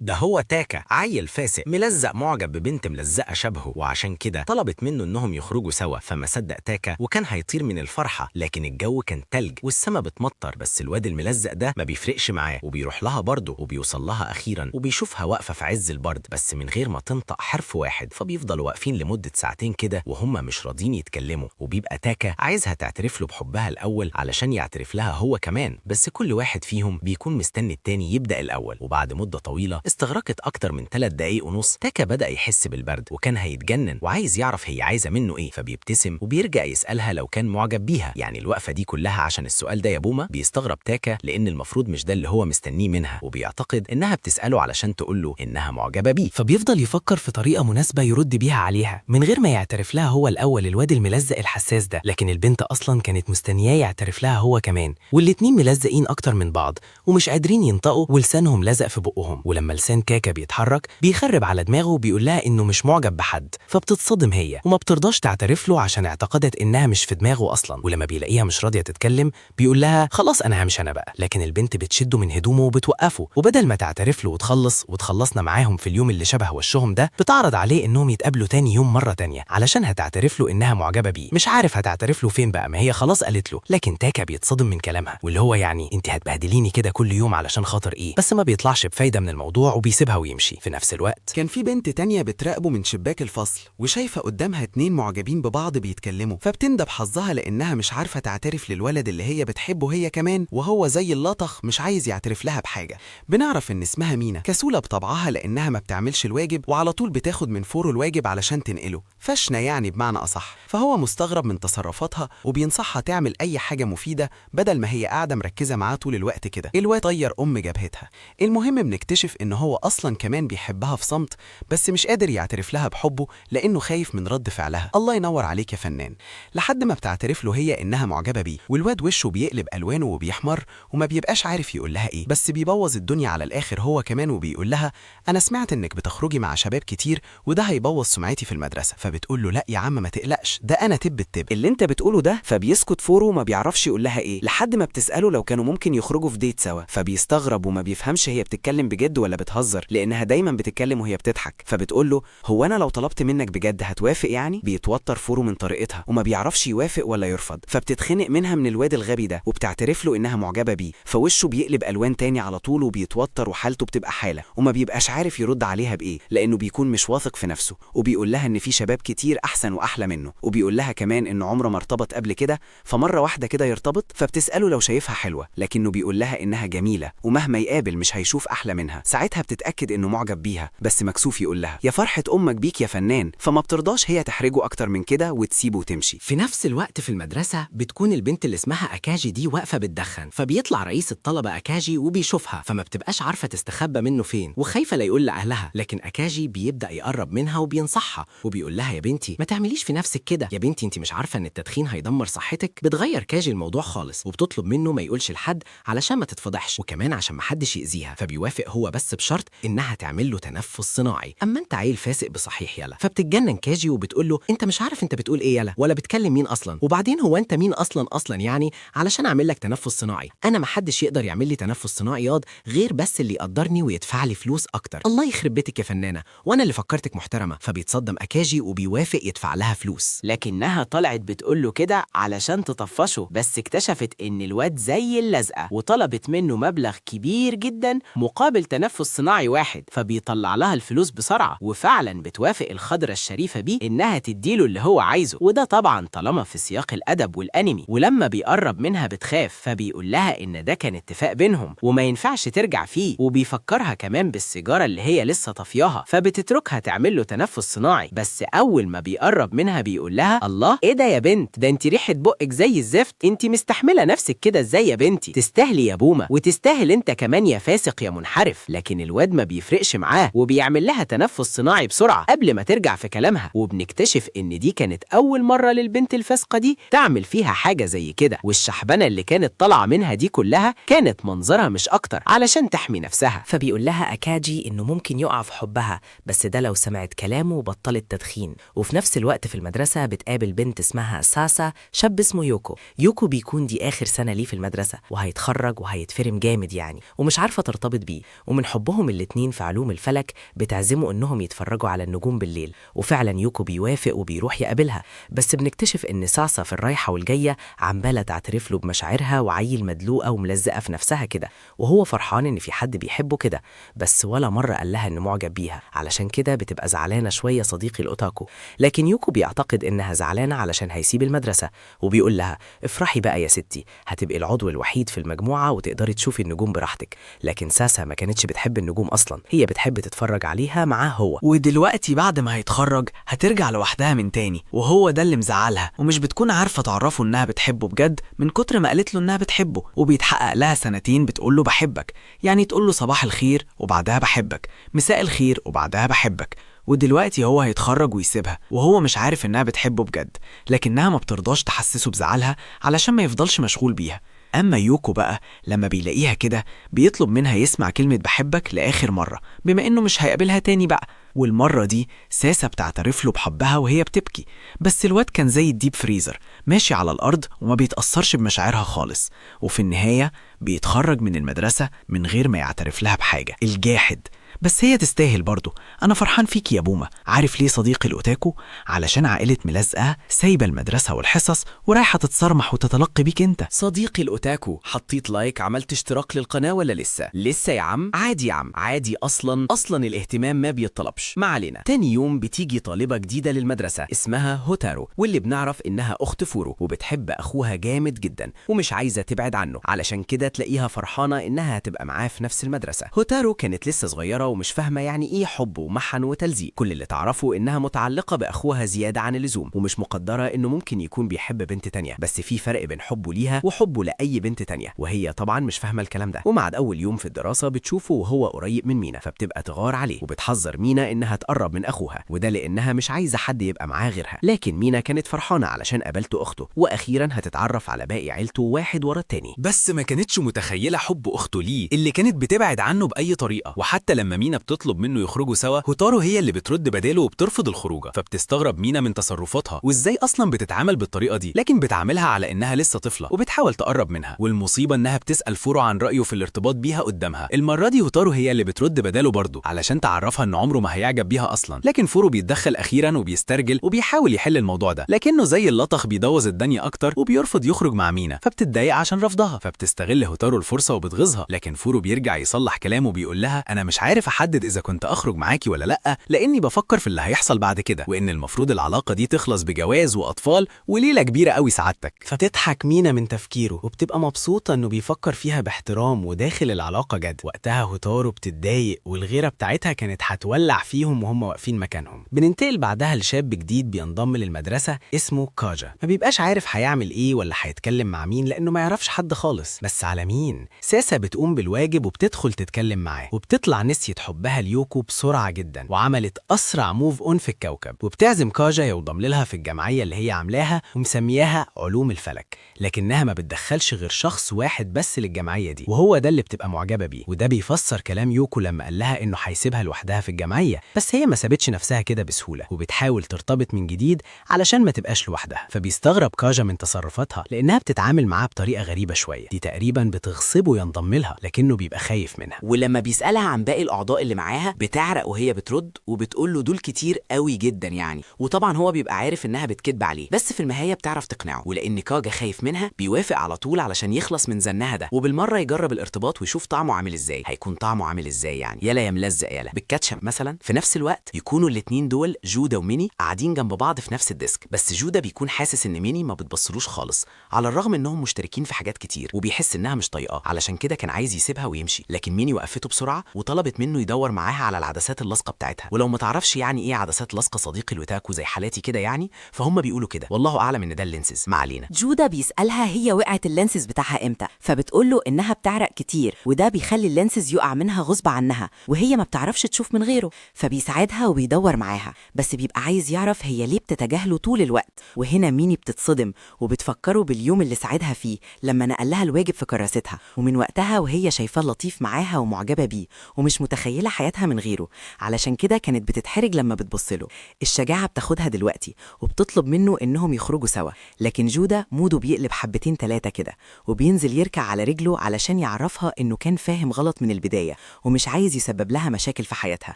ده هو تاكا، عيل فاسق ملزق معجب ببنت ملزقه شبهه، وعشان كده طلبت منه انهم يخرجوا سوا. فما صدق تاكا وكان هيطير من الفرحة، لكن الجو كان تلج والسما بتمطر، بس الواد الملزق ده ما بيفرقش معاه وبيروح لها برضه، وبيوصل لها اخيرا وبيشوفها واقفة في عز البرد بس من غير ما تنطق حرف واحد. فبيفضلوا واقفين لمدة ساعتين كده وهم مش راضيين يتكلموا، وبيبقى تاكا عايزها تعترف له بحبها الاول علشان يعترف لها هو كمان، بس كل واحد فيهم بيكون مستني التاني يبدا الاول. وبعد مده طويلة استغرقت اكتر من 3 دقايق ونص، تاكا بدا يحس بالبرد وكان هيتجنن وعايز يعرف هي عايزه منه ايه، فبيبتسم وبيرجع يسالها لو كان معجب بيها. يعني الوقفة دي كلها عشان السؤال ده يا بومه؟ بيستغرب تاكا لان المفروض مش ده اللي هو مستنيه منها، وبيعتقد انها بتساله علشان تقول له انها معجبه بيه. فبيفضل يفكر في طريقة مناسبة يرد بيها عليها من غير ما يعترف لها هو الأول الواد الملزق الحساس ده، لكن البنت أصلا كانت مستنياه يعترف لها هو كمان، والاتنين ملزقين أكتر من بعض ومش قادرين ينطقوا ولسانهم لزق في بقهم. ولما لسان كاكا بيتحرك بيخرب على دماغه وبيقول لها إنه مش معجب بحد، فبتتصدم هي وما بترضاش تعترف له عشان اعتقدت إنها مش في دماغه أصلا. ولما بيلاقيها مش راضية تتكلم بيقول لها خلاص أنا همشي أنا بقى، لكن البنت بتشده من هدومه وبتوقفه، وبدل ما تعترف له وتخلص وتخلصنا معاهم في اليوم اللي شبه وشهم ده، بتعرض عليه انهم يتقابلوا تاني يوم مرة تانية علشان هتعترف له انها معجبه بيه. مش عارف هتعترف له فين بقى، ما هي خلاص قالت له. لكن تاكا بيتصدم من كلامها، واللي هو يعني انت هتبهدليني كده كل يوم علشان خاطر ايه؟ بس ما بيطلعش بفايده من الموضوع وبيسيبها ويمشي. في نفس الوقت كان في بنت تانية بتراقبه من شباك الفصل وشايفة قدامها 2 معجبين ببعض بيتكلموا، فبتندب حظها لأنها مش عارفة تعترف للولد اللي هي بتحبه هي كمان، وهو زي اللطخ مش عايز يعترف لها بحاجة. بنعرف إن اسمها مينا، كسولة بطبعها لأنها ما بتعملش الواجب وعلى طول بتاخد من فورة الواجب علشان تنقله، فشنة يعني بمعنى أصح. فهو مستغرب من تصرفاتها وبينصحها تعمل أي حاجة مفيدة بدل ما هي قاعدة مركزة معاه طول الوقت كده. الواد طير أم جبهتها. المهم بنكتشف إن هو أصلا كمان بيحبها في صمت، بس مش قادر يعترف لها بحبه لأنه خايف من رد فعلها. الله ينور عليك يا فنان. لحد ما بتعترف له هي إنها معجبة بيه، والواد وشه بيقلب ألوانه وبيحمر وما بيبقاش عارف يقول لها إيه، بس بيبوظ الدنيا على الآخر هو كمان وبيقول لها أنا سمعت إنك بتخرجي مع شباب كتير وده هيبوظ سمعتي في المدرسة. فبتقول له لا يا عم ما تقلقش، ده أنا تب التب اللي انت بتقوله ده. فبيسكت فورو وما بيعرفش يقول لها ايه، لحد ما بتسأله لو كانوا ممكن يخرجوا في date سوا، فبيستغرب وما بيفهمش هي بتتكلم بجد ولا بتهزر لانها دايما بتتكلم وهي بتضحك. فبتقول له هو انا لو طلبت منك بجد هتوافق يعني؟ بيتوتر فورو من طريقتها وما بيعرفش يوافق ولا يرفض، فبتتخنق منها من الواد الغبي ده وبتعترف له انها معجبة بيه، فوشه بيقلب الوان تاني على طول وبيتوتر وحالته بتبقى حالة وما بيبقاش عارف يرد عليها بايه لانه بيكون مش واثق في نفسه، وبيقول لها ان في شباب كتير احسن واحلى منه، وبيقول لها كمان ان عمره ما ارتبط قبل كده فمره واحدة كده يرتبط. فبتساله لو شايفها حلوة، لكنه بيقول لها انها جميلة ومهما يقابل مش هيشوف احلى منها. ساعتها بتتاكد انه معجب بيها بس مكسوف يقول لها يا فرحه امك بيك يا فنان، فما بترضاش هي تحرجه اكتر من كده وتسيبه وتمشي. في نفس الوقت في المدرسة بتكون البنت اللي اسمها أكاجي دي واقفة بتدخن، فبيطلع رئيس الطلبة أكاجي وبيشوفها، فما بتبقاش عارفة تستخبى منه فين وخايفة لا يقول لأهلها. لكن أكاجي بيبدأ يقرب منها وبينصحها وبيقول لها يا بنتي ما تعمليش في نفسك كده، يا بنتي انت مش عارفة ان التدخين هيدمر صحتك. بتغير كاجي الموضوع خالص وبتطلب منه ما يقولش لحد علشان ما تتفضحش وكمان عشان ما حدش يأذيها، فبيوافق هو بس بشرط انها تعمل له تنفس صناعي. اما انت عيل فاسق بصحيح يلا. فبتتجنن كاجي وبتقول له انت مش عارف انت بتقول ايه يلا، ولا بتكلم مين اصلا، وبعدين هو انت مين اصلا اصلا يعني علشان اعمل لك تنفس صناعي؟ انا ما حدش يقدر يعمل لي تنفس صناعي ياض غير بس اللي يقدرني ويدفع لي فلوس اكتر. الله يخرب بيتك يا فنانة، وانا اللي فكرتك محترمه. فبيتصدم اكاجي وبيوافق يدفع لها فلوس، لكنها طلعت بتقوله كده علشان تطفشه، بس اكتشفت ان الواد زي اللزقه وطلبت منه مبلغ كبير جدا مقابل تنفس صناعي واحد، فبيطلع لها الفلوس بسرعة، وفعلا بتوافق الخضرة الشريفة بيه انها تديله اللي هو عايزه، وده طبعا طالما في سياق الادب والانمي. ولما بيقرب منها بتخاف، فبيقول لها ان ده كان اتفاق بينهم وما ينفعش ترجع فيه، وبيفكرها كمان بالسيجاره اللي هي لسه طافياها، فبتتركها تعمل له تنفس صناعي. بس اول ما بيقرب منها بيقول لها الله ايه ده يا بنت، ده انت ريحه بقك زي الزفت، انت مستحمله نفسك كده ازاي يا بنتي؟ تستاهلي يا بومه، وتستاهل انت كمان يا فاسق يا منحرف. لكن الواد ما بيفرقش معاه وبيعمل لها تنفس صناعي بسرعة قبل ما ترجع في كلامها. وبنكتشف ان دي كانت اول مرة للبنت الفاسقه دي تعمل فيها حاجة زي كده، والشحبنه اللي كانت طالعه منها دي كلها كانت منظرها مش اكتر علشان تحمي نفسها. فبيقول لها أكاجي إنه ممكن يقع في حبها، بس ده لو سمعت كلامه وبطلت تدخين. وفي نفس الوقت في المدرسة بتقابل بنت اسمها ساسا شاب اسمه يوكو. يوكو بيكون دي آخر سنة ليه في المدرسة وهيتخرج وهيتفرم جامد يعني، ومش عارفة ترتبط بيه، ومن حبهم حبهم الاتنين في علوم الفلك بتعزمه إنهم يتفرجوا على النجوم بالليل، وفعلا يوكو بيوافق وبيروح يقابلها. بس بنكتشف إن ساسا في الرايحة والجاية عمالة تعترف له بمشاعرها وعيل مدلوقة وملزقة في نفسها كده، وهو فرحان إن في حد بيحبه كده، بس ولا مرة قال لها إنه معجب بيها، علشان كده بتبقى زعلانة شوية صديقي الأوتاكو. لكن يوكو بيعتقد إنها زعلانة علشان هيسيب المدرسة، وبيقول لها افرحي بقى يا ستي، هتبقي العضو الوحيد في المجموعة وتقدري تشوفي النجوم براحتك. لكن ساسا ما كانتش بتحب النجوم أصلا، هي بتحب تتفرج عليها معاه هو. ودلوقتي بعد ما هيتخرج هترجع لوحدها من تاني، وهو ده اللي مزعلها، ومش بتكون عارفة تعرفه إنها بتحبه بجد من كتر ما قالت له إنها بتحبه. وبيتحقق لها سنتين بتقول له بحبك، يعني تقول له صباح الخير وبعدها بحبك، مساء الخير وبعدها بحبك. ودلوقتي هو هيتخرج ويسيبها وهو مش عارف إنها بتحبه بجد، لكنها ما بترضاش تحسسه بزعلها علشان ما يفضلش مشغول بيها. أما يوكو بقى لما بيلاقيها كده بيطلب منها يسمع كلمة بحبك لآخر مرة، بما إنه مش هيقابلها تاني بقى. والمرة دي ساسا بتعترف له بحبها وهي بتبكي، بس الواد كان زي ال deep freezer ماشي على الأرض وما بيتأثرش بمشاعرها خالص. وفي النهاية بيتخرج من المدرسة من غير ما يعترف لها بحاجة، الجاحد. بس هي تستاهل برضه. أنا فرحان فيك يا بومة. عارف ليه صديقي الأوتاكو؟ علشان عائلة ملزقة سايبة المدرسة والحصص ورايحة تتصرمح وتتلقي بيك أنت. صديقي الأوتاكو، حطيت like، عملت اشتراك للقناة ولا لسه؟ لسه يا عم؟ عادي يا عم، عادي، أصلا الاهتمام ما بيطلبش. ما علينا. تاني يوم بتيجي طالبة جديدة للمدرسة اسمها هوتارو، واللي بنعرف إنها أخت فورو وبتحب أخوها جامد جدا ومش عايزة تبعد عنه، علشان كده تلاقيها فرحانة إنها هتبقى معاه في نفس المدرسة. هوتارو كانت لسه صغيرة ومش فاهمة يعني إيه حب ومحن وتلزيق، كل اللي تعرفه إنها متعلقة بأخوها زيادة عن اللزوم ومش مقدرة إنه ممكن يكون بيحب بنت تانية، بس في فرق بين حبه ليها وحبه لأي بنت تانية، وهي طبعا مش فاهمة الكلام ده. ومع أول يوم في الدراسة بتشوفه وهو قريب من مينا، فبتبقى تغار عليه وبتحذر مينا إنها تقرب من أخوها، وده لأنها مش عايزة حد يبقى معاه غيرها. لكن مينا كانت فرحانة علشان قابلته أخته، وأخيرا هتتعرف على باقي عيلته واحد ورا التاني. بس ما كانتش متخيلة حب أخته ليه اللي كانت بتبعد عنه بأي طريقة. وحتى لما مينا بتطلب منه يخرجوا سوا، هوتارو هي اللي بترد بداله وبترفض الخروجه، فبتستغرب مينا من تصرفاتها وازاي اصلا بتتعامل بالطريقه دي، لكن بتعاملها على انها لسه طفله وبتحاول تقرب منها. والمصيبه انها بتسال فورو عن رايه في الارتباط بيها قدامها. المره دي هوتارو هي اللي بترد بداله برضه علشان تعرفها ان عمره ما هيعجب بيها اصلا. لكن فورو بيتدخل اخيرا وبيسترجل وبيحاول يحل الموضوع ده، لكنه زي اللطخ بيبوظ الدنيا اكتر وبيرفض يخرج مع مينا، فبتتضايق عشان رفضها، فبتستغل هوتارو الفرصه وبتغيظها. لكن فورو بيرجع يصلح كلامه وبيقول لها انا مش عارف احدد اذا كنت اخرج معاكي ولا لا، لاني بفكر في اللي هيحصل بعد كده، وان المفروض العلاقه دي تخلص بجواز واطفال وليله كبيره قوي سعادتك. فتضحك مينا من تفكيره وبتبقى مبسوطة إنه بيفكر فيها باحترام وداخل العلاقة جد. وقتها هوتارو بتتضايق والغيرة بتاعتها كانت هتولع فيهم وهم واقفين مكانهم. بننتقل بعدها لشاب جديد بينضم للمدرسة اسمه كاجا، ما بيبقاش عارف هيعمل إيه ولا هيتكلم مع مين لأنه ما يعرفش حد خالص. بس على مين؟ ساسا بتقوم بالواجب وبتدخل تتكلم معاه، وبتطلع نسيت حبها ليوكو بسرعة جدا وعملت أسرع move on في الكوكب، وبتعزم كاجا ينضم لها في الجمعية اللي هي عاملاها ومسمياها علوم الفلك، لكنها ما بتدخلش غير شخص واحد بس للجمعية دي، وهو ده اللي بتبقى معجبة بيه. وده بيفسر كلام يوكو لما قال لها إنه هيسيبها لوحدها في الجمعية، بس هي ما سابتش نفسها كده بسهولة وبتحاول ترتبط من جديد علشان ما تبقاش لوحدها. فبيستغرب كاجا من تصرفاتها لأنها بتتعامل معاه بطريقة غريبة شوية، دي تقريبا بتغصبه ينضم لها، لكنه بيبقى خايف منها. ولما بيسألها عن باقي الأعضاء اللي معاها بتعرق وهي بترد وبتقول له دول كتير قوي جدا يعني، وطبعا هو بيبقى عارف إنها بتكذب عليه، بس في النهاية بتعرف تقنعه، ولأن كاجا خايف منها بيوافق على طول علشان يخلص من زنها ده، وبالمرة يجرب الارتباط ويشوف طعمه عامل ازاي. هيكون طعمه عامل ازاي يعني؟ يلا يا ملزق يلا بالكاتشب مثلا. في نفس الوقت يكونوا الاتنين دول جودا وميني قاعدين جنب بعض في نفس ال desk، بس جودا بيكون حاسس ان ميني ما بتبصلوش خالص على الرغم انهم مشتركين في حاجات كتير، وبيحس انها مش طايقاه، علشان كده كان عايز يسيبها ويمشي. لكن ميني وقفته بسرعه وطلبت منه يدور معاها على العدسات اللاصقه بتاعتها. ولو ما تعرفش يعني ايه عدسات لاصقه صديقي الوتاكو زي حالاتي كده يعني، فهم بيقولوا كده، والله اعلم ان ده ال lenses. ما علينا. جودا بيسألها هي وقعت ال lenses بتاعها امتى، فبتقول له انها بتعرق كتير وده بيخلي ال lenses يقع منها غصب عنها وهي ما بتعرفش تشوف من غيره، فبيساعدها وبيدور معاها، بس بيبقى عايز يعرف هي ليه بتتجاهله طول الوقت. وهنا ميني بتتصدم وبتفكره باليوم اللي ساعدها فيه لما نقلها الواجب في كراستها، ومن وقتها وهي شايفاه لطيف معاها ومعجبة بيه ومش متخيلة متخيلة حياتها من غيره، علشان كده كانت بتتحرج لما بتبصله. الشجاعة بتاخدها دلوقتي وبتطلب منه إنهم يخرجوا سوا، لكن جودة موده بيقلب حبتين تلاتة كده، وبينزل يركع على رجله علشان يعرفها إنه كان فاهم غلط من البداية ومش عايز يسبب لها مشاكل في حياتها،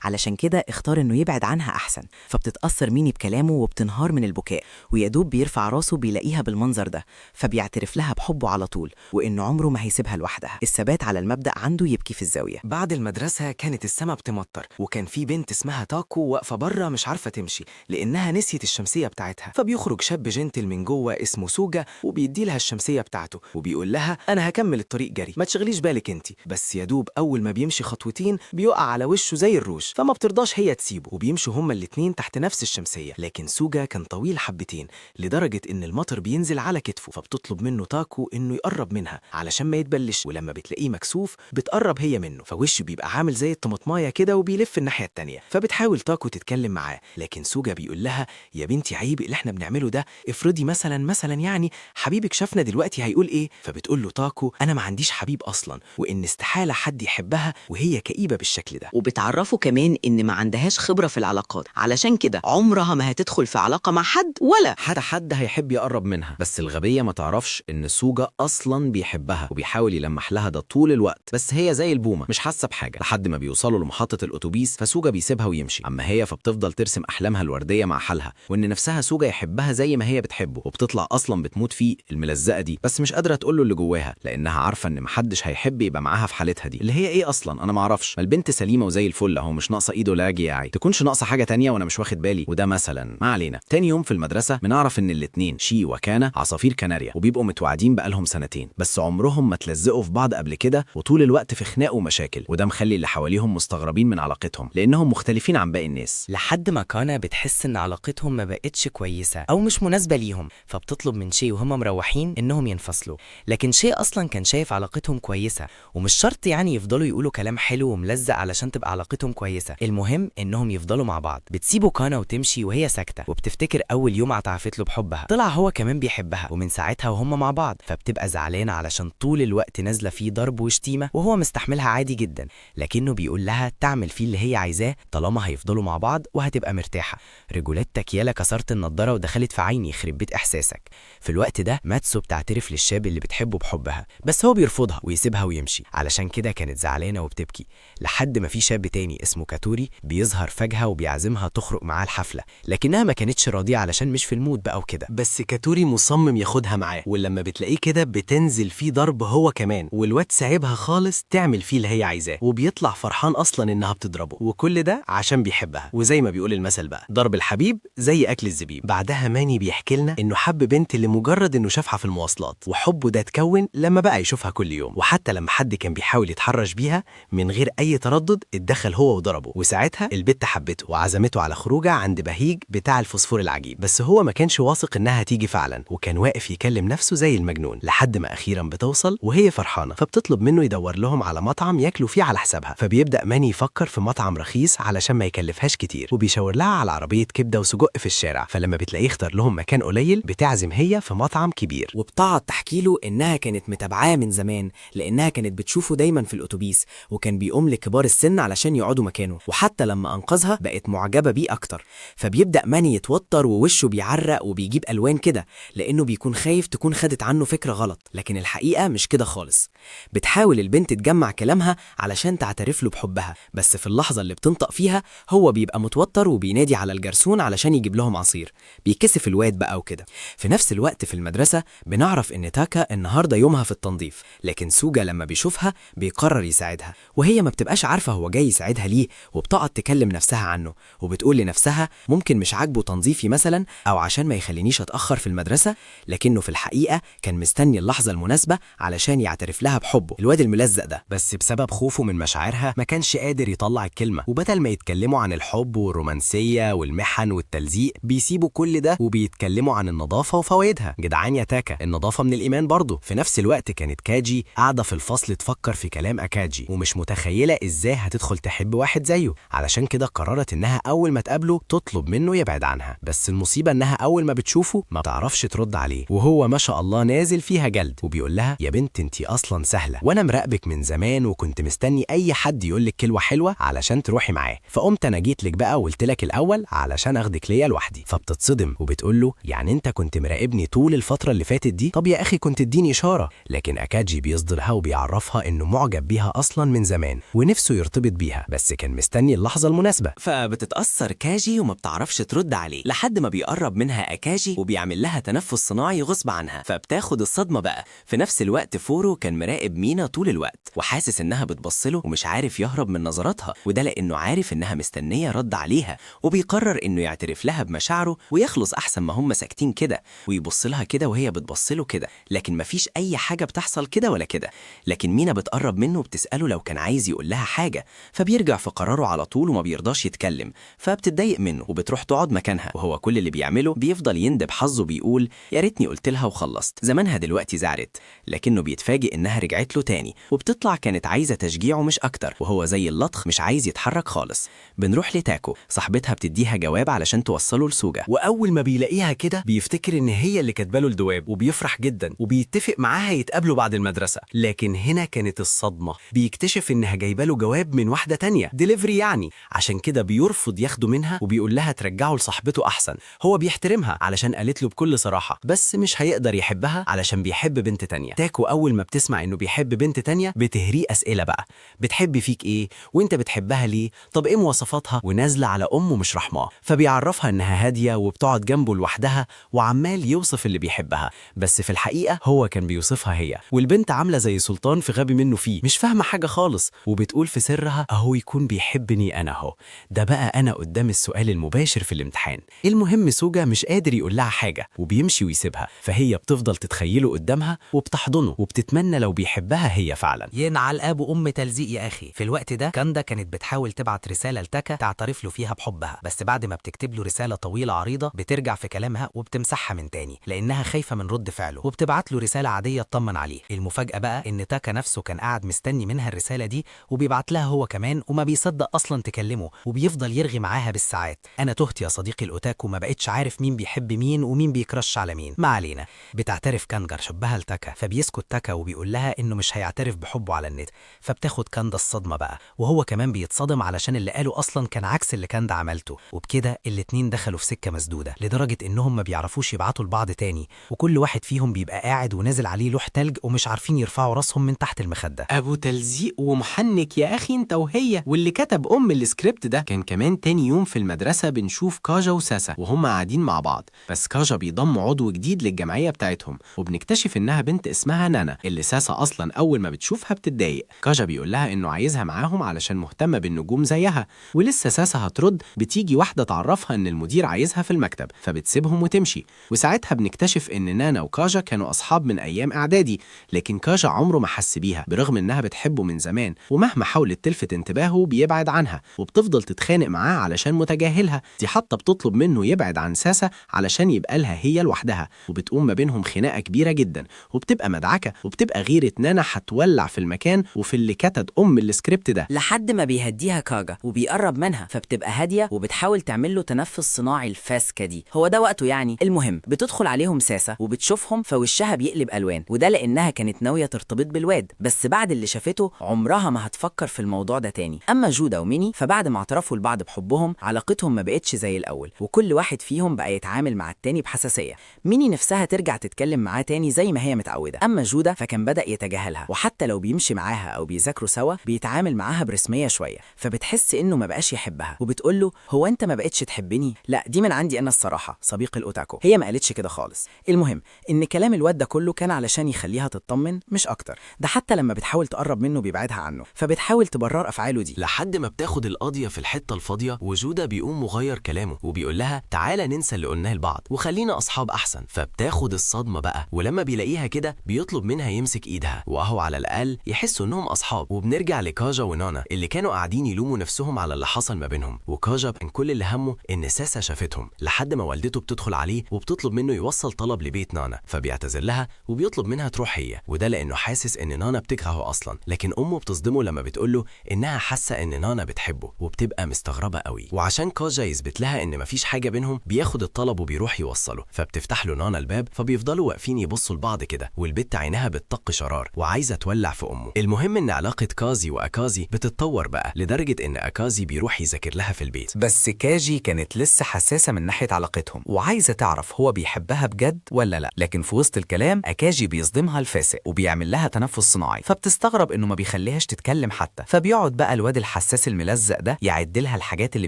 علشان كده اختار إنه يبعد عنها أحسن. فبتتأثر ميني بكلامه وبتنهار من البكاء، ويدوب بيرفع راسه بيلاقيها بالمنظر ده، فبيعترف لها بحبه على طول وإنه عمره ما هيسيبها لوحدها. الثبات على المبدأ عنده يبكي في الزاوية. بعد المدرسة كانت السما بتمطر، وكان في بنت اسمها تاكو واقفة بره مش عارفة تمشي لأنها نسيت الشمسية بتاعتها. فبيخرج شاب gentle من جوه اسمه سوجا وبيدي لها الشمسية بتاعته وبيقول لها أنا هكمل الطريق جري، ما تشغليش بالك انت. بس يدوب أول ما بيمشي خطوتين بيقع على وشه زي الروج، فما بترضاش هي تسيبه، وبيمشوا هما الاتنين تحت نفس الشمسية. لكن سوجا كان طويل حبتين لدرجة إن المطر بينزل على كتفه، فبتطلب منه تاكو إنه يقرب منها علشان ما يتبلش، ولما بتلاقيه مكسوف بتقرب هي منه، فوشه بيبقى عامل زي الطماطمايه كده وبيلف الناحية التانية. فبتحاول تاكو تتكلم معاه، لكن سوجا بيقول لها يا بنتي عيب اللي احنا بنعمله ده، افرضي مثلا يعني حبيبك شافنا دلوقتي هيقول ايه؟ فبتقول له تاكو انا ما عنديش حبيب اصلا، وان استحالة حد يحبها وهي كئيبة بالشكل ده. وبتعرفه كمان إن ما عندهاش خبرة في العلاقات، علشان كده عمرها ما هتدخل في علاقة مع حد ولا حتى حد هيحب يقرب منها. بس الغبية ما تعرفش إن سوجا أصلا بيحبها وبيحاول يلمح لها ده طول الوقت، بس هي زي البومة مش حاسة بحاجة، لحد ما بيوصلوا لمحطة الأتوبيس فسوجا بيسيبها ويمشي. أما هي فبتفضل ترسم أحلامها الوردية مع حالها، وإن نفسها سوجا يحبها زي ما هي بتحبه، وبتطلع أصلا بتموت فيه الملزقة دي، بس مش قادرة تقول له اللي جواها لأنها عارفة إن محدش هيحب يبقى معاها في حالتها دي، اللي هي إيه أصلا أنا معرفش، ما البنت سليمة وزي الفل أهو، مش ناقصة إيده لا يعني تكونش ناقصة حاجة تانية وأنا مش واخد بالي، وده مثلا. ما علينا. تاني يوم في المدرسة بنعرف إن الاتنين شي وكانا عصافير كناريا، وبيبقوا متوعدين بقالهم سنتين، بس عمرهم ما تلزقوا في بعض قبل كده، وطول الوقت في خناق ومشاكل، وده مخلي اللي حواليهم مستغربين من علاقتهم لأنهم مختلفين عن باقي الناس. لحد ما كانا بتحس إن علاقتهم ما بقتش كويسة أو مش مناسبة ليهم، فبتطلب من شي وهما مروحين إنهم ينفصلوا. لكن شي أصلا كان شايف علاقتهم كويسة، ومش شرط يعني يفضلوا يقولوا كلام حلو وملزق علشان تبقى علاقتهم كويسة، المهم إنهم يفضلوا مع بعض. بتسيبه كانا وتمشي وهي ساكتة، وبتفتكر أول يوم اعترفت له بحبها، طلع هو كمان بيحبها، ومن ساعتها وهم مع بعض. فبتبقى زعلانة علشان طول الوقت نازلة فيه ضرب وشتيمة وهو مستحملها عادي جدا، لكنه بيقول لها تعمل فيه اللي هي عايزاه طالما هيفضلوا مع بعض وهتبقى مرتاحة. رجولتك يالا كسرت النضارة ودخلت في عيني، يخرب بيت إحساسك. في الوقت ده ماتسو بتعترف للشاب اللي بتحبه بحبها، بس هو بيرفضها ويسيبها ويمشي، علشان كده كانت زعلانة وبتبكي، لحد ما في شاب تاني اسمه كاتوري بيظهر فجأة وبيعزمها تخرج معاه الحفلة، لكنها ما كانتش راضية علشان مش في ال mood بقى وكده. بس كاتوري مصمم ياخدها معاه، ولما بتلاقيه كده بتنزل فيه ضرب هو كمان، والواد سايبها خالص تعمل فيه اللي هي عايزاه، وبيطلع فرحان اصلا انها بتضربه، وكل ده عشان بيحبها. وزي ما بيقول المثل بقى، ضرب الحبيب زي اكل الزبيب. بعدها ماني بيحكي لنا انه حب بنت لمجرد انه شافها في المواصلات، وحبه ده اتكون لما بقى يشوفها كل يوم، وحتى لما حد كان بيحاول يتحرش بيها من غير اي تردد اتدخل هو وضربه، وساعتها البت حبته وعزمته على خروجه عند بهيج بتاع الفوسفور العجيب. بس هو ما كانش واثق انها تيجي فعلا، وكان واقف يكلم نفسه زي المجنون، لحد ما اخيرا بتوصل وهي فرحانه، فبتطلب منه يدور لهم على مطعم ياكلوا فيه على حسابها. فبيبدا ماني يفكر في مطعم رخيص علشان ما يكلفهاش كتير، وبيشاور لها على عربيه كبده وسجق في الشارع. فلما بتلاقيه اختار لهم مكان قليل بتعزم هي في مطعم كبير، وبتقعد تحكي له إنها كانت متابعاه من زمان لأنها كانت بتشوفه دايما في الأتوبيس، وكان بيقوم لكبار السن علشان يقعدوا مكانه، وحتى لما أنقذها بقت معجبة بيه أكتر. فبيبدأ ماني يتوتر ووشه بيعرق وبيجيب ألوان كده، لأنه بيكون خايف تكون خدت عنه فكرة غلط، لكن الحقيقة مش كده خالص. بتحاول البنت تجمع كلامها علشان تعترف له بحبها، بس في اللحظة اللي بتنطق فيها هو بيبقى متوتر وبينادي على الجرسون علشان يجيب لهم عصير، بيكسف الواد بقى وكده. في نفس الوقت في المدرسة بنعرف إن تاكا النهاردة يومها في التنظيف، لكن سوجا لما بيشوفها بيقرر يساعدها، وهي ما بتبقاش عارفة هو جاي يساعدها ليه، وبتقعد تكلم نفسها عنه، وبتقول لنفسها ممكن مش عاجبه تنظيفي مثلا، أو عشان ما يخلينيش أتأخر في المدرسة، لكنه في الحقيقة كان مستني اللحظة المناسبة علشان يعترف لها بحبه الواد الملزق ده. بس بسبب خوفه من مشاعرها ما كانش قادر يطلع الكلمة، وبدل ما يتكلموا عن الحب والرومانسية والمحن والتلزيق بيسيبوا كل ده وبيتكلموا عن النظافة وفوائدها. جدعان يا تاكا، النظافة من الإيمان برضه. في نفس الوقت كانت كاجي قاعدة في الفصل تفكر في كلام أكاجي، ومش متخيلة إزاي هتدخل تحب واحد زيه، علشان كده قررت إنها أول ما تقابله تطلب منه يبعد عنها. بس المصيبة إنها أول ما بتشوفه ما تعرفش ترد عليه، وهو ما شاء الله نازل فيها جلد، وبيقول لها يا بنت انتي أصلا سهلة، وأنا مراقبك من زمان وكنت مستني أي حد حد يقول لك كلمة حلوة علشان تروحي معاه، فقمت انا جيت لك بقى وقلت لك الاول علشان اخدك ليا لوحدي. فبتتصدم وبتقول له يعني انت كنت مراقبني طول الفترة اللي فاتت دي؟ طب يا اخي كنت اديني اشارة. لكن اكاجي بيصدرها وبيعرفها انه معجب بيها اصلا من زمان ونفسه يرتبط بيها، بس كان مستني اللحظة المناسبة. فبتتأثر كاجي وما بتعرفش ترد عليه، لحد ما بيقرب منها أكاجي وبيعمل لها تنفس صناعي غصب عنها، فبتاخد الصدمة بقى. في نفس الوقت فورو كان مراقب مينا طول الوقت وحاسس إنها بتبصله ومش عارف يهرب من نظراتها، وده لأنه عارف إنها مستنية رد عليها، وبيقرر إنه يعترف لها بمشاعره ويخلص أحسن ما هم ساكتين كده، ويبص لها كده وهي بتبص له كده، لكن مفيش أي حاجة بتحصل كده ولا كده. لكن مينا بتقرب منه وبتسأله لو كان عايز يقول لها حاجة، فبيرجع في قراره على طول وما بيرضاش يتكلم، فبتتضايق منه وبتروح تقعد مكانها، وهو كل اللي بيعمله بيفضل يندب حظه، بيقول يا ريتني قلت لها وخلصت، زمانها دلوقتي زعلت. لكنه بيتفاجئ انها رجعت له تاني، وبتطلع كانت عايزه تشجيعه مش اكتر، وهو زي اللطخ مش عايز يتحرك خالص. بنروح لتاكو، صاحبتها بتديها جواب علشان توصله لسوجا، واول ما بيلاقيها كده بيفتكر ان هي اللي كاتبه له الجواب وبيفرح جدا وبيتفق معاها يتقابلوا بعد المدرسة. لكن هنا كانت الصدمة، بيكتشف انها جايبه له جواب من واحدة تانية، ديليفري يعني، عشان كده بيرفض ياخده منها وبيقول لها ترجعه لصاحبته احسن. هو بيحترمها علشان قالت له بكل صراحة، بس مش هيقدر يحبها علشان بيحب بنت تانية. تاكو اول ما بتسمع انه بيحب بنت تانية بتهريه اسئلة بقى، بتحب فيك ايه؟ وانت بتحبها ليه؟ طب ايه مواصفاتها؟ ونازلة على امه مش رحماه. فبيعرفها انها هادية وبتقعد جنبه لوحدها وعمال يوصف اللي بيحبها، بس في الحقيقة هو كان بيوصفها هي. والبنت عامله زي سلطان في غبي منه فيه، مش فاهمه حاجة خالص، وبتقول في سرها اهو يكون بيحبني انا اهو، ده بقى انا قدام السؤال المباشر في الامتحان. المهم سوجا مش قادر يقول لها حاجة وبيمشي ويسيبها، فهي بتفضل تتخيله قدامها وبتحضنه وبتتمنى لو بيحبها هي فعلا. ينعل ابو ام تلزيق يا اخي. في الوقت ده كاندا كانت بتحاول تبعت رسالة لتاكا تعترف له فيها بحبها، بس بعد ما بتكتب له رسالة طويلة عريضة بترجع في كلامها وبتمسحها من تاني لانها خايفة من رد فعله، وبتبعت له رسالة عادية تطمن عليه. المفاجاة بقى ان تاكا نفسه كان قاعد مستني منها الرسالة دي وبيبعت لها هو كمان، وما بيصدق اصلا تكلمه وبيفضل يرغي معاها بالساعات. انا تهت يا صديقي الاوتاكو، ما بقتش عارف مين بيحب مين ومين بي crush على مين. ما علينا، بتعترف كانجر حبها لتاكا، فبيسكت تاكا وبيقول لها انه مش هيعترف بحبه على النت. فبتاخد كاندا الصدمة بقى، وهو كمان بيتصدم علشان اللي قاله اصلا كان عكس اللي كاندا عملته، وبكده الاتنين دخلوا في سكة مسدودة لدرجة انهم ما بيعرفوش يبعتوا لبعض تاني، وكل واحد فيهم بيبقى قاعد ونازل عليه لوح تلج ومش عارفين يرفعوا راسهم من تحت المخدة. ابو تلزيق ومحنك يا اخي انت وهي، واللي كتب ام السكريبت ده. كان كمان تاني يوم في المدرسة بنشوف كاجا وساسا وهم قاعدين مع بعض، بس كاجا بيضم عضو جديد للجمعية بتاعتهم، وبنكتشف انها بنت اسمها نانا اللي ساسا اصلا اول ما بتشوفها بتتضايق. كاجا بيقول لها انه عايزها معاهم علشان مهتمة بالنجوم زيها، ولسه ساسا هترد بتيجي واحدة تعرفها ان المدير عايزها في المكتب، فبتسيبهم وتمشي. وساعتها بنكتشف ان نانا وكاجا كانوا اصحاب من ايام اعدادي، لكن كاجا عمره ما حس بيها برغم انها بتحبه من زمان، ومهما حاولت تلفت انتباهه بيبعد عنها، وبتفضل تتخانق معاه علشان متجاهلها. دي حتى بتطلب منه يبعد عن ساسا علشان يبقى لها هي لوحدها، وبتقوم ما بينهم خناقه كبيرة جدا، وبتبقى مدعكه، وبتبقى غيره نانا هتولع في المكان وفي اللي كتب ام السكريبت ده. لحد ما بيهديها كاجا وبيقرب منها، فبتبقى هادية وبتحاول تعمل له تنفس صناعي الفاسكه دي، هو ده وقته يعني. المهم بتدخل عليهم ساسا وبتشوفهم فوشها بيقلب الوان، وده لانها كانت ناوية ترتبط بالواد، بس بعد اللي شافته عمرها ما هتفكر في الموضوع ده تاني. اما جودا وميني فبعد ما اعترفوا لبعض بحبهم علاقتهم ما بقتش زي الاول، وكل واحد فيهم بقى يتعامل مع التاني بحساسيه. ميني نفسها ترجع تتكلم معاه تاني زي ما هي متعوده، اما جودا فكان بدا يتجاهلها، وحتى لو بيمشي معاها او بيذاكروا سوا بيتعامل معاها برسميه شوية، فبتحس انه ما بقاش يحبها، وبتقول له هو انت ما بقتش تحبني؟ لا دي من عندي انا الصراحة صديق الاوتاكو، هي ما قالتش كده خالص. المهم ان كلام الواد ده كله كان علشان يخليها تطمن مش اكتر، ده حتى لما بتحاول تقرب منه بيبعدها عنه، فبتحاول تبرر افعاله دي. لحد ما بتاخد القضية في الحتة الفاضيه، وجودا بيقوم مغير كلامه وبيقول لها تعالى ننسى اللي قلناه لبعض وخلينا اصحاب احسن. فبتاخد الصدمة بقى، ولما بيلاقيها كده بيطلب منها يمسك ايدها، واهو على الاقل يحسوا انهم اصحاب. وبنرجع لكاجا ونانا اللي كانوا قاعدين يلوموا نفسهم على اللي حصل ما بينهم، وكاجا كان كل اللي همه ان ساسا شافتهم، لحد ما والدته بتدخل عليه وبتطلب منه يوصل طلب لبيت نانا، فبيعتذر لها وبيطلب منها تروح هي، وده لانه حاسس ان نانا بتكرهه اصلا. لكن امه بتصدمه لما بتقوله انها حاسه ان نانا بتحبه، وبتبقى مستغربه قوي. وعشان كاجا يثبت لها ان مفيش حاجة بينهم بياخد الطلب وبيروح يوصله، فبتفتح له نانا الباب، فبيفضلوا واقفين يبصوا لبعض كده، والبت عينها بتطق شرار وعايزه تولع في امه. المهم ان علاقة كازي كاجي وأكازي بتتطور بقى لدرجة إن أكازي بيروح يذاكر لها في البيت. بس كاجي كانت لسه حساسة من ناحية علاقتهم وعايزة تعرف هو بيحبها بجد ولا لا. لكن في وسط الكلام أكاجي بيصدمها الفاسق وبيعمل لها تنفس صناعي، فبتستغرب إنه ما بيخليهاش تتكلم حتى. فبيقعد بقى الواد الحساس الملزق ده يعد لها الحاجات اللي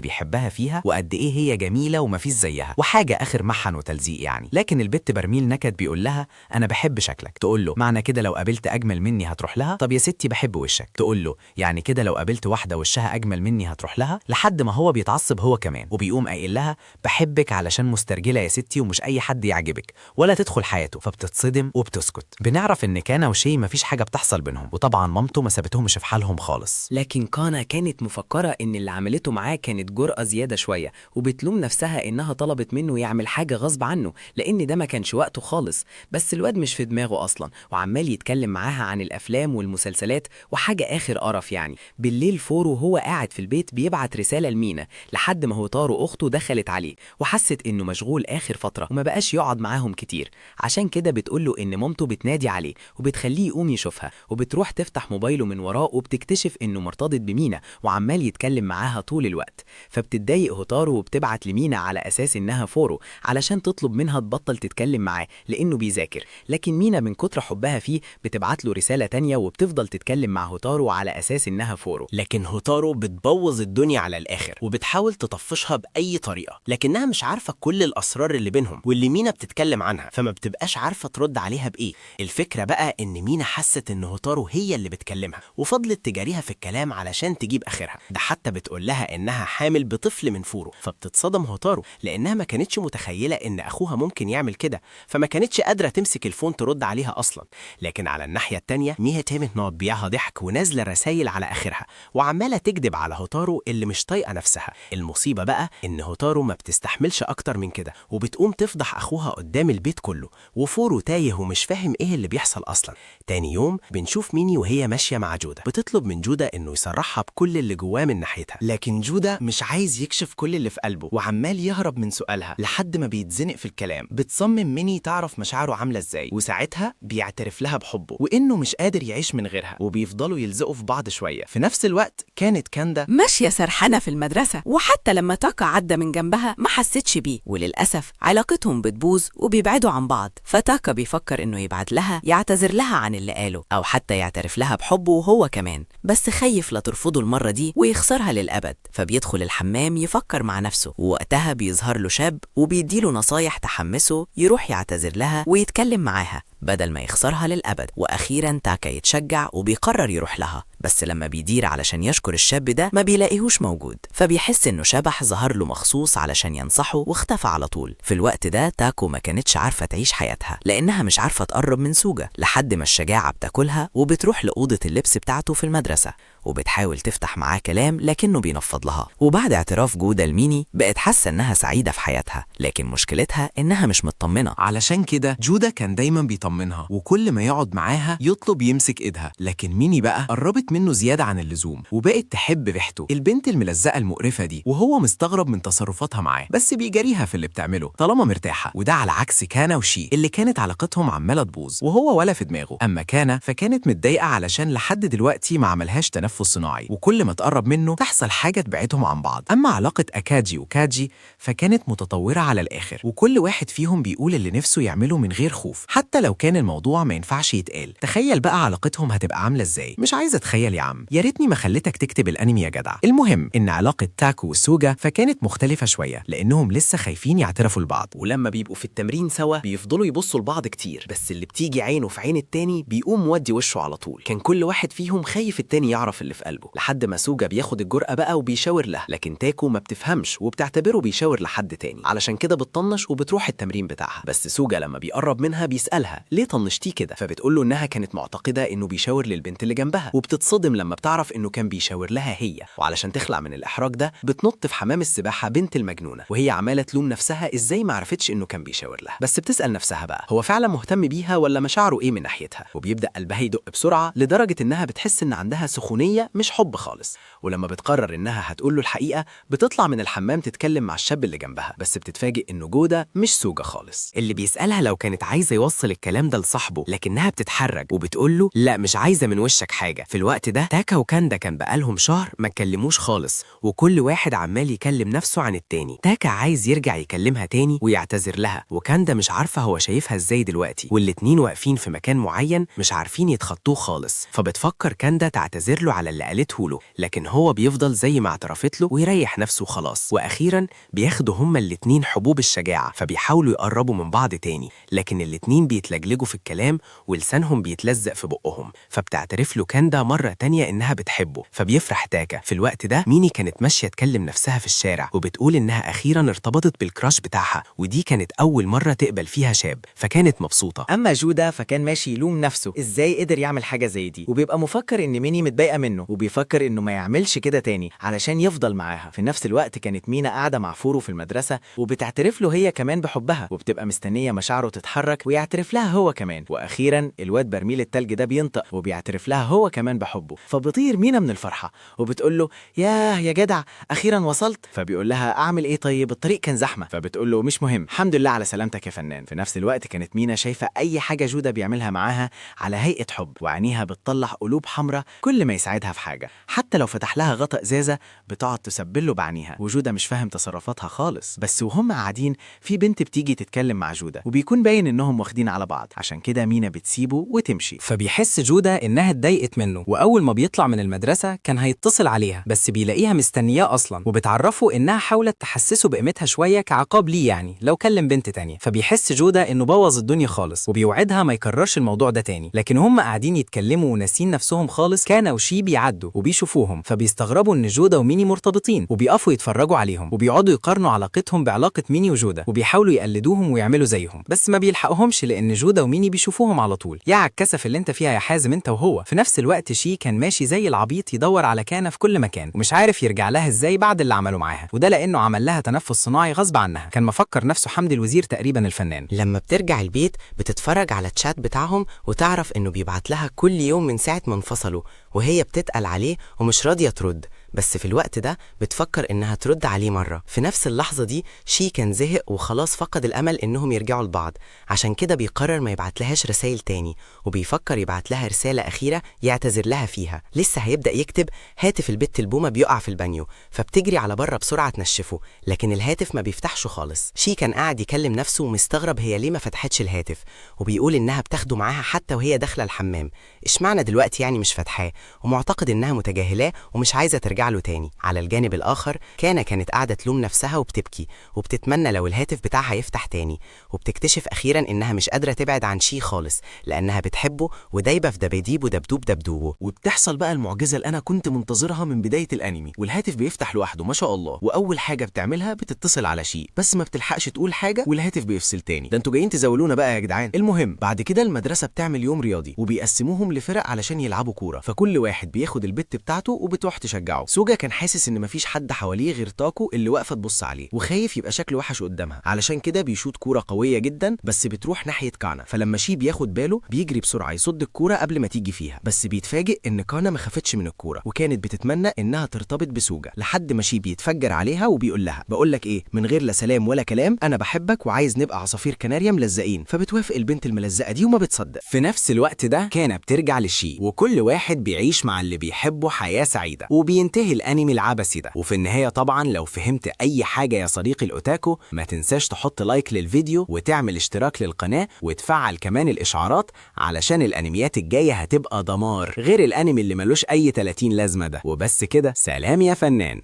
بيحبها فيها وقد إيه هي جميلة ومفيش زيها، وحاجة آخر محن وتلزيق يعني. لكن البت برميل نكد بيقول لها أنا بحب شكلك، تقول له معنى كده لو قابلت أجمل مني هتروح لها؟ طب يا ستي بحب وشك. تقول له يعني كده لو قابلت واحدة وشها أجمل مني هتروح لها؟ لحد ما هو بيتعصب هو كمان وبيقوم قايل لها بحبك علشان مسترجلة يا ستي ومش أي حد يعجبك ولا تدخل حياته. فبتتصدم وبتسكت. بنعرف إن كانا وشي مفيش حاجة بتحصل بينهم، وطبعا مامته ما سابتهمش في حالهم خالص. لكن كانا كانت مفكرة إن اللي عملته معاه كانت جرأة زيادة شوية، وبتلوم نفسها إنها طلبت منه يعمل حاجة غصب عنه لأن ده ما كانش وقته خالص. بس الواد مش في دماغه أصلا وعمال يتكلم معاها عن الأفلام والمسلسلات وحاجة آخر قرف يعني. بالليل فورو وهو قاعد في البيت بيبعت رسالة لمينا لحد ما هوتارو أخته دخلت عليه وحست إنه مشغول آخر فترة وما بقاش يقعد معاهم كتير، عشان كده بتقوله إن مامته بتنادي عليه وبتخليه يقوم يشوفها، وبتروح تفتح موبايله من وراه وبتكتشف إنه مرتبط بمينا وعمال يتكلم معاها طول الوقت. فبتتضايق هوتارو وبتبعت لمينا على أساس إنها فورو علشان تطلب منها تبطل تتكلم معاه لأنه بيذاكر، لكن مينا من كتر حبها فيه بتبعت له رسالة تانية وبتفضل تتكلم مع هوتارو على أساس إنها فورو. لكن هوتارو بتبوظ الدنيا على الآخر وبتحاول تطفشها بأي طريقة، لكنها مش عارفة كل الأسرار اللي بينهم واللي مينا بتتكلم عنها، فما بتبقاش عارفة ترد عليها بإيه. الفكرة بقى إن مينا حست إن هوتارو هي اللي بتكلمها وفضلت تجاريها في الكلام علشان تجيب آخرها، ده حتى بتقول لها إنها حامل بطفل من فورو. فبتتصدم هوتارو لأنها ما كانتش متخيلة إن أخوها ممكن يعمل كده، فما كانتش قادرة تمسك ال phone ترد عليها أصلا. لكن على الناحية التانية ميها تامت بيعها ضحك ونازلة رسايل على آخرها وعمالة تكذب على هوتارو اللي مش طايقة نفسها. المصيبة بقى إن هوتارو ما بتستحملش أكتر من كده وبتقوم تفضح أخوها قدام البيت كله، وفورو تايه ومش فاهم إيه اللي بيحصل أصلا. تاني يوم بنشوف ميني وهي ماشية مع جودة، بتطلب من جودة إنه يصرحها بكل اللي جواه من ناحيتها، لكن جودة مش عايز يكشف كل اللي في قلبه وعمال يهرب من سؤالها لحد ما بيتزنق في الكلام. بتصمم ميني تعرف مشاعره عاملة إزاي، وساعتها بيعترف لها بحبه وإنه مش قادر يعيش من غيرها، وبيفضلوا يلزقوا في بعض شوية. في نفس الوقت كانت كاندا ماشية سرحانة في المدرسة، وحتى لما تاكا عدى من جنبها ما حستش بيه، وللأسف علاقتهم بتبوظ وبيبعدوا عن بعض. فتاكا بيفكر إنه يبعت لها يعتذر لها عن اللي قاله أو حتى يعترف لها بحبه وهو كمان، بس خايف لا ترفضه المرة دي ويخسرها للأبد. فبيدخل الحمام يفكر مع نفسه، ووقتها بيظهر له شاب وبيديله نصايح تحمسه يروح يعتذر لها ويتكلم معاها بدل ما يخسرها للأبد. وأخيرا تاكا يتشجع وبيقرر يروح لها، بس لما بيدير علشان يشكر الشاب ده ما بيلاقيهوش موجود، فبيحس إنه شبح ظهر له مخصوص علشان ينصحه واختفى على طول. في الوقت ده تاكو ما كانتش عارفة تعيش حياتها لأنها مش عارفة تقرب من سوجا، لحد ما الشجاعة بتاكلها وبتروح لأوضة اللبس بتاعته في المدرسة وبتحاول تفتح معاه كلام لكنه بينفض لها. وبعد اعتراف جودا لميني بقت حاسة إنها سعيدة في حياتها، لكن مشكلتها إنها مش مطمنة. علشان كده جودا كان دايما بيطمنها وكل ما يقعد معاها يطلب يمسك ايدها، لكن ميني بقى قربت منه زيادة عن اللزوم وبقت تحب ريحته البنت الملزقة المقرفة دي، وهو مستغرب من تصرفاتها معاه بس بيجاريها في اللي بتعمله طالما مرتاحة. وده على عكس كانا وشي اللي كانت علاقتهم عمالة تبوظ وهو ولا في دماغه. أما كانا فكانت متضايقة علشان لحد دلوقتي ما عملهاش تنفس صناعي، وكل ما تقرب منه تحصل حاجة تبعدهم عن بعض. أما علاقة أكاجي وكاجي فكانت متطورة على الآخر، وكل واحد فيهم بيقول اللي نفسه يعمله من غير خوف حتى لو كان الموضوع ما ينفعش يتقال. تخيل بقى علاقتهم هتبقى عاملة ازاي. مش عايز اتخيل يا عم، يا ريتني ما خليتك تكتب الانمي يا جدع. المهم ان علاقة تاكو وسوجا فكانت مختلفة شوية لانهم لسه خايفين يعترفوا لبعض، ولما بيبقوا في التمرين سوا بيفضلوا يبصوا لبعض كتير، بس اللي بتيجي عينه في عين التاني بيقوم مودي وشه على طول. كان كل واحد فيهم خايف التاني يعرف اللي في قلبه، لحد ما سوجا بياخد الجرأة بقى وبيشاور له، لكن تاكو ما بتفهمش وبتعتبره بيشاور لحد تاني، علشان كده بتطنش وبتروح التمرين بتاعها. بس سوجا لما بيقرب منها بيسألها ليه طنشتيه كده، فبتقول له انها كانت معتقدة انه بيشاور للبنت اللي جنبها، وبتتصدم لما بتعرف انه كان بيشاور لها هي. وعلشان تخلع من الاحراج ده بتنط في حمام السباحة بنت المجنونة، وهي عمالة تلوم نفسها ازاي ما عرفتش انه كان بيشاور لها. بس بتسأل نفسها بقى هو فعلا مهتم بيها ولا مشاعره ايه من ناحيتها، وبيبدأ قلبها يدق بسرعة لدرجة انها بتحس ان عندها سخونية مش حب خالص. ولما بتقرر انها هتقول له الحقيقة بتطلع من الحمام تتكلم مع الشاب اللي جنبها، بس بتتفاجئ انه جودا مش سوجا خالص، اللي بيسألها لو كانت عايزة يوصل الكلام الكلام ده لصاحبه، لكنها بتتحرج وبتقول له لا مش عايزة من وشك حاجة. في الوقت ده تاكا وكاندا كان بقالهم شهر ما اتكلموش خالص، وكل واحد عمال يكلم نفسه عن التاني. تاكا عايز يرجع يكلمها تاني ويعتذر لها، وكاندا مش عارفة هو شايفها ازاي دلوقتي، والاتنين واقفين في مكان معين مش عارفين يتخطوه خالص. فبتفكر كاندا تعتذر له على اللي قالته له، لكن هو بيفضل زي ما اعترفت له ويريح نفسه خلاص. واخيرا بياخدوا هما الاتنين حبوب الشجاعة، فبيحاولوا يقربوا من بعض تاني، لكن الاتنين بيتلجلجوا في الكلام ولسانهم بيتلزق في بقهم. فبتعترف له كاندا مرة تانية إنها بتحبه، فبيفرح تاكا. في الوقت ده ميني كانت ماشية تكلم نفسها في الشارع وبتقول إنها أخيرا ارتبطت بال crush بتاعها، ودي كانت أول مرة تقبل فيها شاب، فكانت مبسوطة. اما جودا فكان ماشي يلوم نفسه ازاي قدر يعمل حاجه زي دي، وبيبقى مفكر ان ميني متضايقه منه، وبيفكر انه ما يعملش كده تاني علشان يفضل معاها. في نفس الوقت كانت مينا قاعده مع فورو في المدرسه وبتعترف له هي كمان بحبها، وبتبقى مستنيه مشاعره تتحرك ويعترف لها هو كمان. واخيرا الواد برميل التلج ده بينطق وبيعترف لها هو كمان بحبه، فبطير مينا من الفرحه وبتقول له ياه يا جدع اخيرا وصلت. فبيقول لها اعمل ايه طيب، الطريق كان زحمه. فبتقول له مش مهم، الحمد لله على سلامتك يا فنان. في نفس الوقت كانت مينا شايفه اي حاجه جوده بيعملها معاها على هيئه حب، وعينيها بتطلع قلوب حمراء كل ما يساعدها في حاجه، حتى لو فتح لها غطا ازازه بتقعد تسبله بعينيها، وجوده مش فاهم تصرفاتها خالص. بس وهم قاعدين في بنت بتيجي تتكلم مع جوده، وبيكون باين انهم واخدين على بعض، عشان كده مينا بتسيبه وتمشي. فبيحس جودة إنها اتضايقت منه، وأول ما بيطلع من المدرسة كان هيتصل عليها، بس بيلاقيها مستنياه أصلا، وبتعرفه إنها حاولت تحسسه بقيمتها شوية كعقاب ليه يعني لو كلم بنت تانية. فبيحس جودة إنه بوظ الدنيا خالص، وبيوعدها ما يكررش الموضوع ده تاني. لكن هم قاعدين يتكلموا وناسين نفسهم خالص، كانا وشي بيعدوا وبيشوفوهم، فبيستغربوا إن جودة وميني مرتبطين، وبيقفوا يتفرجوا عليهم، وبيقعدوا يقارنوا علاقتهم بعلاقة ميني وجودة، وبيحاولوا يقلدوهم ويعملوا زيهم، بس ما بيلحقهمش لأن جودة وميني بيشوفوهم على طول. يا عالكسف اللي انت فيها يا حازم انت وهو. في نفس الوقت شي كان ماشي زي العبيط يدور على كانا في كل مكان، ومش عارف يرجع لها ازاي بعد اللي عمله معاها، وده لأنه عمل لها تنفس صناعي غصب عنها، كان مفكر نفسه حمدي الوزير تقريبا الفنان. لما بترجع البيت بتتفرج على الشات بتاعهم وتعرف إنه بيبعت لها كل يوم من ساعة ما انفصلوا، وهي بتتقل عليه ومش راضية ترد، بس في الوقت ده بتفكر إنها ترد عليه مرة. في نفس اللحظة دي شي كان زهق وخلاص فقد الأمل إنهم يرجعوا لبعض، عشان كده بيقرر ما يبعت لهاش رسائل تاني، وبيفكر يبعت لها رسالة أخيرة يعتذر لها فيها. لسه هيبدأ يكتب، هاتف البت البومة بيقع في البانيو، فبتجري على بره بسرعة تنشفه، لكن الهاتف ما بيفتحش خالص. شي كان قاعد يكلم نفسه ومستغرب هي ليه ما فتحتش الهاتف، وبيقول إنها بتاخده معاها حتى وهي داخلة الحمام، اشمعنى دلوقتي يعني مش فاتحاه، ومعتقد إنها متجاهلاه ومش عايزة ترجع له تاني. على الجانب الآخر كانا كانت قاعدة تلوم نفسها وبتبكي، وبتتمنى لو الهاتف بتاعها يفتح تاني، وبتكتشف أخيرا إنها مش قادرة تبعد عن شي خالص لأنها بتحبه ودايبة في دباديب ودبدوب دبدوبه. وبتحصل بقى المعجزة اللي أنا كنت منتظرها من بداية الأنمي، والهاتف بيفتح لوحده ما شاء الله، وأول حاجة بتعملها بتتصل على شي، بس ما بتلحقش تقول حاجة والهاتف بيفصل تاني. ده انتوا جايين تزولونا بقى يا جدعان. المهم بعد كده المدرسة بتعمل يوم رياضي وبيقسموهم لفرق علشان يلعبوا كورة، فكل واحد بياخد البت بتاعته وبتروح تشجعه. سوجا كان حاسس ان مفيش حد حواليه غير تاكو اللي واقفه تبص عليه، وخايف يبقى شكله وحش قدامها، علشان كده بيشوط كوره قويه جدا بس بتروح ناحيه كانا. فلما شي بياخد باله بيجري بسرعه يصد الكوره قبل ما تيجي فيها، بس بيتفاجئ ان كانا ما خافتش من الكوره، وكانت بتتمنى انها ترتبط بسوجا، لحد ما شي بيتفجر عليها وبيقول لها بقول لك ايه، من غير لا سلام ولا كلام، انا بحبك وعايز نبقى عصافير كناريا ملزقين. فبتوافق البنت الملزقه دي وما بتصدق. في نفس الوقت ده كانا بترجع لشي، وكل واحد بيعيش مع اللي بيحبه حياة سعيدة، وبينتهي الأنمي العبثي ده. وفي النهاية طبعا لو فهمت أي حاجة يا صديقي الأوتاكو، ما تنساش تحط like للفيديو وتعمل اشتراك للقناة وتفعل كمان الإشعارات، علشان الأنميات الجاية هتبقى دمار غير الأنمي اللي ملوش أي 30 لازمة ده. وبس كده، سلام يا فنان.